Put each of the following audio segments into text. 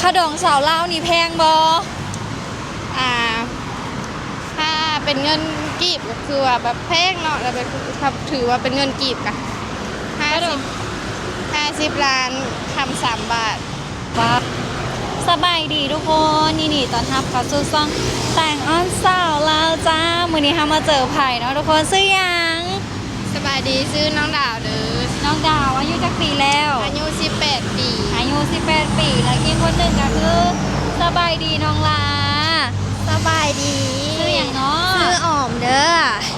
ຄ່າດອງສາວລາວນີ້ແພງບໍ່? ອ່າ ຖ້າເປັນເງິນກີບກໍຄືວ່າແບບແພງເນາະ ແລ້ວແບບ ຖ້າຖືວ່າເປັນເງິນກີບກະ ຫ້າສິບ ຫ້າສິບລ້ານຄຳສາມບາດ. ສະບາຍດີທຸກຄົນ ຍິນດີຕ້ອນຮັບເຂົ້າສູ່ຊ່ອງແຕ່ງອອນສາວລາວຈ້າ. ມື້ນີ້ເຮົາມາເຈີໃຜເນາະທຸກຄົນ? ຊື່ຫຍັງ? ສະບາຍດີ ຊື່ນ້ອງດາວເດີ. ນ້ອງດາວອາຍຸຈັກປີແລ້ວ? ອາຍຸສິບແປດປີ. ອາຍຸສິບແປດປີ ແລ້ວອີກຄົນໜຶ່ງກໍຄື ສະບາຍດີນ້ອງລາ. ສະບາຍດີ. ຊື່ຫຍັງເນາະ? ຊື່ອອມເດີ.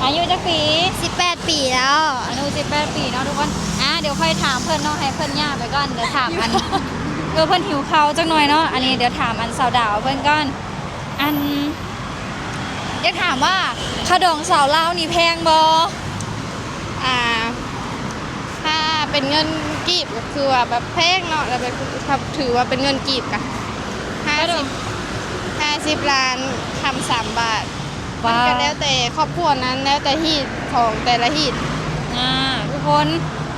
ອາຍຸຈັກປີ? ສິບແປດປີແລ້ວ. ອາຍຸສິບແປດປີເນາະທຸກຄົນ. ອ່າ ດຽວຄ່ອຍຖາມເພິ່ນເນາະ ໃຫ້ເພິ່ນຍ່າງໄປກ່ອນ ດຽວຖາມອັນ ເອີ ເພິ່ນຫິວເຂົ້າຈັກໜ່ອຍເນາະ. ອັນນີ້ດຽວຖາມອັນສາວດາວເພິ່ນກ່ອນ. ອັນ ຢາກຖາມວ່າຄ່າດອງສາວລາວນີ້ແພງບໍ່? ອ່າ ຖ້າເປັນເງິນກີບກໍຄືວ່າແບບແພງເນາະ ແລ້ວແບບ ຖ້າຖືວ່າເປັນເງິນກີບກະ ຫ້າສິບ ຫ້າສິບລ້ານຄຳສາມບາດ. ມັນກໍແລ້ວແຕ່ຄອບຄົວນັ້ນ ແລ້ວແຕ່ຮີດຂອງແຕ່ລະຮີດ. ອ່າ ທຸກຄົນ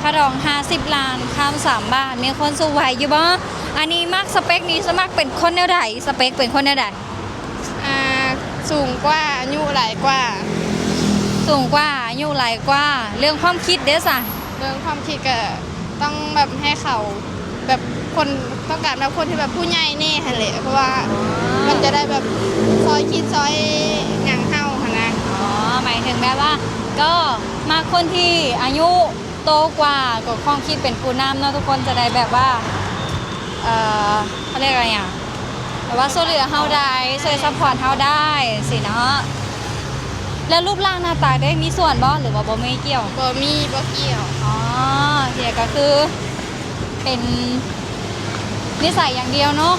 ຄ່າດອງຫ້າສິບລ້ານຄຳສາມບາດ ມີຄົນສູ້ໄຫວຢູ່ບໍ່? ອັນນີ້ມັກສະເປັກນີ້ ສະມັກເປັນຄົນແນວໃດ? ສະເປັກເປັນຄົນແນວໃດ? ອ່າ ສູງກວ່າ ອາຍຸຫຼາຍກວ່າ. ສູງກວ່າ ອາຍຸຫຼາຍກວ່າ. ເລື່ອງຄວາມຄິດເດ້ສະ? ເລື່ອງຄວາມຄິດກໍຕ້ອງແບບໃຫ້ເຂົາແບບຄົນ ຕ້ອງການແບບຄົນທີ່ແບບຜູ້ໃຫຍ່ແດ່ຫັ້ນແຫຼະ ເພາະວ່າ ອໍ ມັນຈະໄດ້ແບບຊ່ອຍຄິດຊ່ອຍຫຍັງເຮົາຫັ້ນນະ. ອໍ ໝາຍເຖິງແບບວ່າ ກໍມັກຄົນທີ່ອາຍຸ ໂຕກວ່າ ກໍຄວາມຄິດເປັນຜູ້ນຳເນາະ ທຸກຄົນຈະໄດ້ແບບວ່າ ເອີ ເຂົາຮຽກວ່າຫຍັງ ແບບວ່າຊ່ວຍເຫຼືອເຮົາໄດ້ ຊ່ວຍຊັບພອດເຮົາໄດ້ ຊີ້ເນາະ. ແລ້ວຮູບຮ່າງໜ້າຕາເດ້ ມີສ່ວນບໍ່ ຫຼືວ່າບໍ່ມີກ່ຽວ? ບໍ່ມີ ບໍ່ກ່ຽວ. ອໍ ເດ ກໍຄືເປັນນິໄສຢ່າງດຽວເນາະ.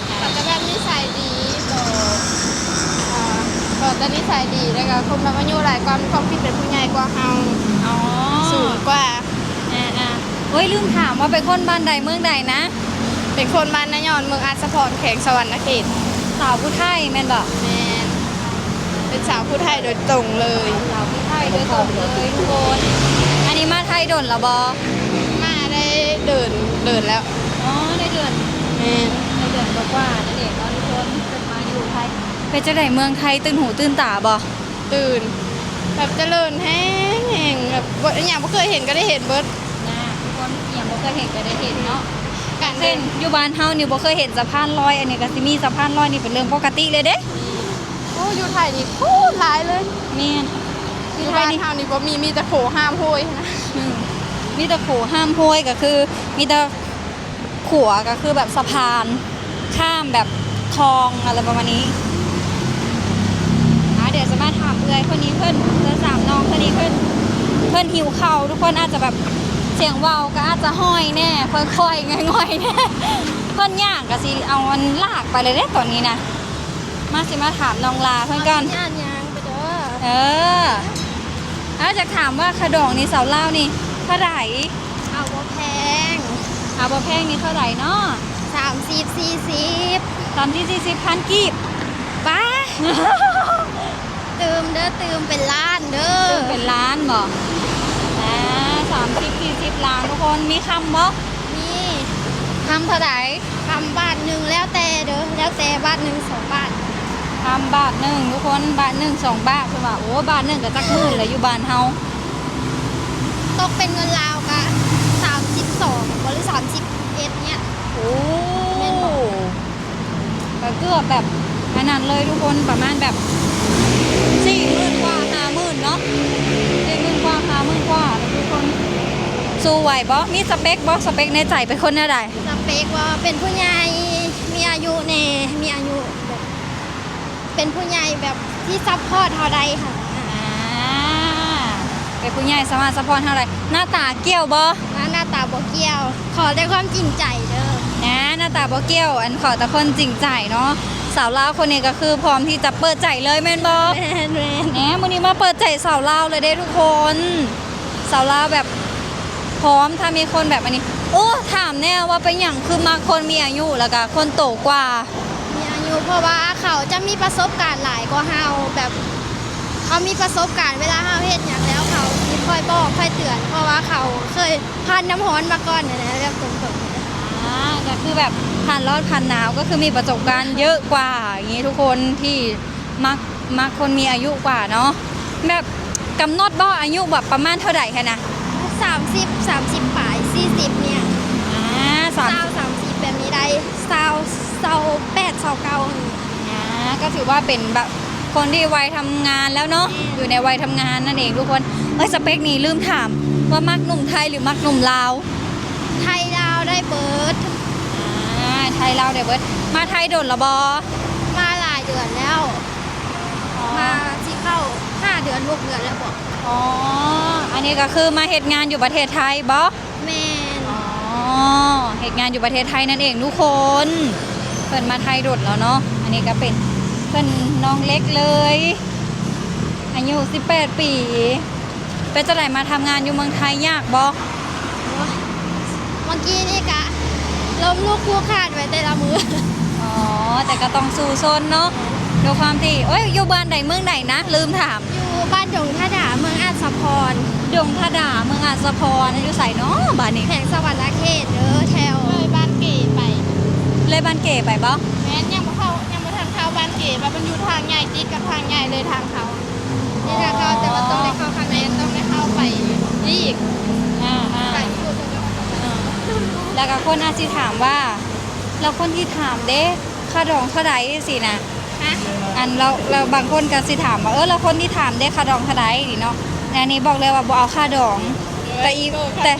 ແມ່ນ ເຂົາຈະແບບນິໄສດີ ບໍ່ ເອີ ບໍ່ແຕ່ນິໄສດີ ແລ້ວກໍຄົນແບບອາຍຸຫຼາຍກວ່າ ມີຄວາມຄິດເປັນຜູ້ໃຫຍ່ກວ່າເຮົາ. ອໍ ສູງກວ່າ. ອ່າໆ ໂອ້ຍ ລືມຖາມວ່າເປັນຄົນບ້ານໃດເມືອງໃດນະ? ເປັນຄົນບ້ານນາຍອນ ເມືອງອາດສະພອນ ແຂວງສະຫວັນນະເຂດ. ສາວຜູ້ໄທແມ່ນບໍ່? ແມ່ນ ເປັນສາວຜູ້ໄທໂດຍຕົງເລີຍ. ສາວຜູ້ໄທໂດຍຕົງເລີຍທຸກຄົນ. ອັນນີ້ມາໄທດົນແລ້ວບໍ່? ມາໄດ້ເດືອນ ເດືອນແລ້ວ. ອໍ ໄດ້ເດືອນ. ແມ່ນ ໄດ້ເດືອນກວ່າໆນັ້ນເອງເນາະທຸກຄົນ ເພິ່ນມາຢູ່ໄທ. ເປັນຈັ່ງໃດເມືອງໄທຕື່ນຫູຕື່ນຕາບໍ່? ຕື່ນ ແບບຈະເລີນແຮງໆ ແບບ ບໍ່ ອີຫຍັງບໍ່ເຄີຍເຫັນກໍໄດ້ເຫັນເບິດນະ ທຸກຄົນ ອີຫຍັງບໍ່ເຄີຍເຫັນກໍໄດ້ເຫັນເນາະ. ການເດີນ ເຊັ່ນ ຢູ່ບ້ານເຮົານີ້ບໍ່ເຄີຍເຫັນສະພານລອຍ ອັນນີ້ກໍຊິມີສະພານລອຍ ນີ້ເປັນເລື່ອງປົກກະຕິເລີຍເດ້. ໂອ້ ຢູ່ໄທນີ້ໂຄດຫຼາຍເລີຍ. ແມ່ນ ຢູ່ ຢູ່ໄທ ບ້ານເຮົານີ້ບໍ່ມີ ມີແຕ່ຂົວຫ້າມຫ້ວຍນະ. ອືມ ມີແຕ່ຂົວຫ້າມຫ້ວຍ ກໍຄືມີແຕ່ ຂົວກໍຄືແບບສະພານຂ້າມແບບຄອງ ອະໄລປະມານນີ້. ອ່າ ດຽວຈະມາຖາມເອື້ອຍຄົນນີ້ເພິ່ນ ເອື້ອຍສາມນ້ອງຄົນນີ້ເພິ່ນ ເພິ່ນຫິວເຂົ້າ ທຸກຄົນອາດຈະແບບ ສຽງເວົ້າກໍອາດຈະຫ້ອຍແດ່ ຄ່ອຍໆ ງ່ອຍໆ ແດ່ ເພິ່ນຍ່າງກໍຊິເອົາອັນລາກໄປເລີຍເດ້ຕອນນີ້ນະ. ມາ ຊິມາຖາມນ້ອງລາເພິ່ນກ່ອນ. ເອີ ເອົາ ຢາກຖາມວ່າຄ່າດອງນີ້ ສາວລາວນີ້ເທົ່າໃດ? ເອົາບໍ່ແພງ ເອົາບໍ່ແພງນີ້ເທົ່າໃດເນາະ? ສາມສິບ ສີ່ສິບ ສາມສິບ ສີ່ສິບພັນກີບ. ປ້າ ຕື່ມເດີ ຕື່ມເປັນລ້ານເດີ ຕື່ມເປັນລ້ານບໍ? ອ່າ ສາມສິບ ສີ່ສິບລ້ານ ທຸກຄົນ. ມີຄຳບໍ? ມີ. ຄຳເທົ່າໃດ? ຄຳບາດໜຶ່ງ ແລ້ວແຕ່ເດີ ແລ້ວແຕ່ ບາດໜຶ່ງ ສອງບາດ. ຄຳບາດໜຶ່ງ ທຸກຄົນ ບາດໜຶ່ງ ສອງບາດ ຄືວ່າ ໂອ້ ບາດໜຶ່ງກໍຈັກໝື່ນແລ້ວ ຢູ່ບ້ານເຮົາ ຕົກເປັນເງິນລາວກະ ສາມສິບສອງ ບໍ ຫຼື ສາມສິບເອັດ ເນີ້ຍ. ໂອ້ ແມ່ນບໍ່? ກໍເກືອບແບບອັນນັ້ນເລີຍ ທຸກຄົນ ປະມານແບບ ສີ່ໝື່ນກວ່າ ຫ້າໝື່ນເນາະ ສີ່ໝື່ນກວ່າ ຫ້າໝື່ນກວ່າ ທຸກຄົນ. ສູ້ໄຫວບໍ່? ມີສະເປັກບໍ່? ສະເປັກໃນໃຈເປັນຄົນແນວໃດ? ສະເປັກວ່າເປັນຜູ້ໃຫຍ່ ມີອາຍຸແດ່ ມີອາຍຸແບບ ເປັນຜູ້ໃຫຍ່ແບບທີ່ຊັບພອດເຮົາໄດ້ຫັ້ນນະ. ອ່າ ເປັນຜູ້ໃຫຍ່ສາມາດຊັບພອດເຮົາໄດ້. ໜ້າຕາກ່ຽວບໍ່? ໜ້າ ໜ້າຕາບໍ່ກ່ຽວ ຂໍແຕ່ຄວາມຈິງໃຈເດີ. ອ່າ ໜ້າຕາບໍ່ກ່ຽວ ອັນ ຂໍແຕ່ຄົນຈິງໃຈເນາະ. ສາວລາວຄົນນີ້ກໍຄືພ້ອມທີ່ຈະເປີດໃຈເລີຍແມ່ນບໍ່? ແມ່ນໆ. ແໜ ມື້ນີ້ມາເປີດໃຈສາວລາວເລີຍເດ້ທຸກຄົນ. ສາວລາວແບບພ້ອມ ຖ້າມີຄົນແບບອັນນີ້. ໂອ້ ຖາມແດ່ວ່າເປັນຫຍັງຄືມັກຄົນມີອາຍຸ ແລ້ວກະຄົນໂຕກວ່າ? ມີອາຍຸ ເພາະວ່າເຂົາຈະມີປະສົບການຫຼາຍກວ່າເຮົາ ແບບເຂົາມີປະສົບການ ເວລາເຮົາເຮັດຫຍັງແລ້ວ ເຂົາຊິຄອຍບອກ ຄອຍເຕືອນ ເພາະວ່າເຂົາເຄີຍຜ່ານນ້ຳຮ້ອນມາກ່ອນຫັ້ນນະ ແບບຕົງໆ. ອ່າ ກໍຄືແບບ ຜ່ານຮ້ອນຜ່ານໜາວ ກໍຄືມີປະສົບການເຍອະກວ່າ ຢ່າງນີ້ທຸກຄົນທີ່ມັກ ມັກຄົນມີອາຍຸກວ່າເນາະ. ແບບກຳນົດບໍ່ ອາຍຸແບບປະມານເທົ່າໃດຫັ້ນນະ? ສາມສິບ ສາມສິບປາຍ ສີ່ສິບນີ້ ອາ ສາມສິບ ຊາວ ສາມສິບ ແບບນີ້ໄດ້ ຊາວ ຊາວແປດ ຊາວເກົ້າ ອາ ກໍຖືວ່າເປັນແບບຄົນທີ່ໄວທຳງານແລ້ວເນາະ ແມ່ນ ຢູ່ໃນໄວທຳງານນັ້ນເອງທຸກຄົນ. ເອີຍ ສະເປັກນີ້ລືມຖາມວ່າມັກໜຸ່ມໄທ ຫຼື ມັກໜຸ່ມລາວ? ໄທລາວໄດ້ເບິດ ອາ ໄທລາວໄດ້ເບິດ. ມາໄທດົນລະບໍ່? ມາຫຼາຍເດືອນແລ້ວ ອໍ ມາຊິເຂົ້າຫ້າເດືອນ ຫົກເດືອນແລ້ວບໍ? ອໍ ອັນນີ້ກໍຄືມາເຮັດງານຢູ່ປະເທດໄທບໍ? ແມ່ນ ອໍ ເຮັດງານຢູ່ປະເທດໄທນັ້ນເອງທຸກຄົນ. ເພິ່ນມາໄທດົນແລ້ວເນາະ. ອັນນີ້ກໍເປັນເພິ່ນ ນ້ອງເລັກເລີຍ ອາຍຸສິບແປດປີ. ເປັນຈັ່ງໃດ ມາທຳງານຢູ່ເມືອງໄທຍາກບໍ່? ໂອ້ຍ ເມື່ອກີ້ນີ້ກະລົ້ມລຸກຄຸກຄານໄປແຕ່ລະມື້. ອໍ ແຕ່ກໍຕ້ອງສູ້ຊົນເນາະ ດ້ວຍຄວາມທີ່ ໂອ້ຍ ຢູ່ບ້ານໃດເມືອງໃດນະ? ລືມຖາມ. ຢູ່ບ້ານດົງທະດາ ເມືອງອາດສະພອນ. ດົງທະດາ ເມືອງອາດສະພອນ ຢູ່ໃສເນາະບາດນີ້? ແຂວງສະຫວັນນະເຂດເດີ ແຖວເລີຍບ້ານເກໄປ. ເລີຍບ້ານເກໄປບໍ່? ແມ່ນ ຍັງບໍ່ເຂົ້າ ຍັງບໍ່ທັນເຂົ້າບ້ານເກ ແບບມັນຢູ່ທາງໃຫຍ່ ຕິດກັບທາງໃຫຍ່ເລີຍທາງເຂົ້າ. ນີ້ນະ ເຂົ້າ ແຕ່ວ່າຕ້ອງໄດ້ເຂົ້າຂ້າງໃນ ຕ້ອງໄດ້ເຂົ້າໄປອີກ ອ່າໆ ໄປຢູ່ ແລ້ວກໍຄົນອາດຊິຖາມວ່າ ແລ້ວຄົນທີ່ຖາມເດ້ ຄ່າດອງເທົ່າໃດ ຈັ່ງຊີ້ນະ? ຮະ? ອັນ ແລ້ວ ແລ້ວບາງຄົນກໍຊິຖາມວ່າ ເອີ ແລ້ວຄົນທີ່ຖາມເດ້ ຄ່າດອງເທົ່າໃດ ນີ້ເນາະ. ແຕ່ອັນນີ້ບອກເລີຍວ່າບໍ່ເອົາຄ່າດອງ. ແຕ່ອີ ແຕ່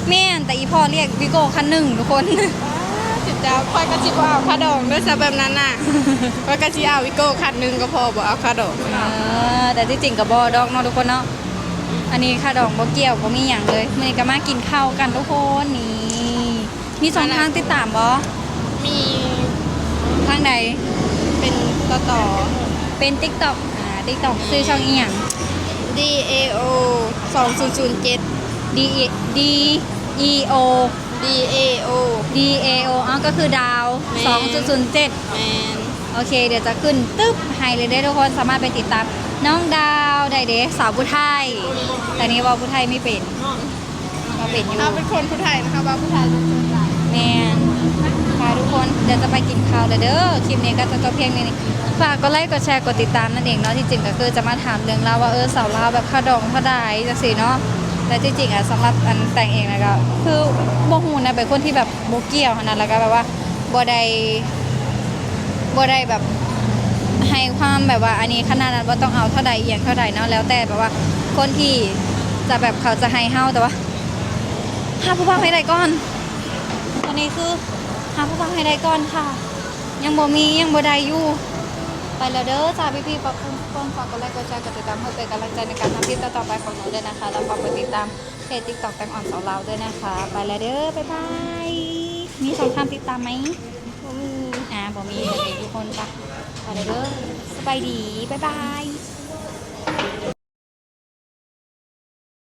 ແມ່ນ ແຕ່ອີພໍ່ລຽກວີໂກ້ຄັນໜຶ່ງທຸກຄົນ. ຊິເຈົ້າ ຂ້ອຍກໍຊິບໍ່ເອົາຄ່າດອງເດີ ຊະແບບນັ້ນນະ ຂ້ອຍກໍຊິເອົາວີໂກ້ຄັນໜຶ່ງກໍພໍ ບໍ່ເອົາຄ່າດອງ. ເອີ ແຕ່ທີ່ຈິງກໍບໍ່ດອກເນາະທຸກຄົນເນາະ. ອັນນີ້ຄ່າດອງບໍ່ກ່ຽວ ບໍ່ມີຫຍັງເລີຍ. ມື້ນີ້ກໍມາກິນເຂົ້າກັນທຸກຄົນ. ນີ້ ມີຊ່ອງທາງຕິດຕາມບໍ່? ມີ. ທາງໃດ? ເປັນ ຕໍ່ໆ ເປັນ TikTok ອ່າ TikTok ຊື່ຊ່ອງອີ່ຫຍັງ? ດີເອໂອ ສອງສູນສູນເຈັດ. ດີ ດີອີໂອ ດີເອໂອ ດີເອໂອ ອໍ ກໍຄືດາວ ແມ່ນ ສອງສູນສູນເຈັດ. ແມ່ນ. ໂອເຄ ດຽວຈະຂຶ້ນຕຶບໃຫ້ເລີຍເດີທຸກຄົນ ສາມາດໄປຕິດຕາມນ້ອງດາວໄດ້ເດ້ ສາວຜູ້ໄທ. ແຕ່ນີ້ເວົ້າຜູ້ໄທໄມ່ເປັນ ເວົ້າເປັນຢູ່ ເຮົາເປັນຄົນຜູ້ໄທນະ ເຮົາເວົ້າຜູ້ໄທເປັນສ່ວນຫຼາຍ. ແມ່ນ. ຄ່ະທຸກຄົນ ດຽວຈະໄປກິນເຂົ້າແລ້ວເດີ. ຄລິບນີ້ກໍຈະຈົບພຽງເທົ່ານີ້. ຝາກກົດໄລ ກົດແຊ ກົດຕິດຕາມນັ້ນເອງເນາະ. ທີ່ຈິງກໍຄືຈະມາຖາມເລື່ອງລາວວ່າ ເອີ ສາວລາວແບບຄ່າດອງເທົ່າໃດ ຈັ່ງຊີ້ເນາະ. ແຕ່ທີ່ຈິງອະ ສຳລັບອັນແຕງເອງນະ ກໍຄືບໍ່ຮູ້ນະ ເປັນຄົນທີ່ແບບບໍ່ກ່ຽວຫັ້ນນະ ແລ້ວກໍແບບວ່າບໍ່ໄດ້ ບໍ່ໄດ້ແບບໃຫ້ຄວາມແບບວ່າອັນນີ້ຂະໜາດນັ້ນ ບໍ່ຕ້ອງເອົາເທົ່າໃດ ອີ່ຫຍັງເທົ່າໃດເນາະ ແລ້ວແຕ່ແບບວ່າຄົນທີ່ຈະແບບເຂົາຈະໃຫ້ເຮົາ. ແຕ່ວ່າຫາຜູ້ບ່າວໃຫ້ໄດ້ກ່ອນ ຕອນນີ້ຄືຫາຜູ້ບ່າວໃຫ້ໄດ້ກ່ອນຄ່ະ ຍັງບໍ່ມີ ຍັງບໍ່ໄດ້ຢູ່. ໄປແລ້ວເດີຈ້າ ພີ່ໆ ຝາກ ຝາກກົດໄລ ກົດແຊ ກົດຕິດຕາມ ເພື່ອເປັນກຳລັງໃຈໃນການທຳຄລິບຕໍ່ໆໄປຂອງໜູດ້ວຍນະຄະ ແລ້ວຝາກກົດຕິດຕາມເພຈ TikTok ແຕງອ່ອນສາວລາວດ້ວຍນະຄະ. ໄປແລ້ວເດີ ບາຍບາຍ. ມີຊ່ອງທາງຕິດຕາມໄໝ? ບໍ່ມີ. ອ່າ ບໍ່ມີ ບໍ່ມີ ທຸກຄົນ. ໄປ ໄປແລ້ວເດີ ສະບາຍດີ ບາຍບາຍ.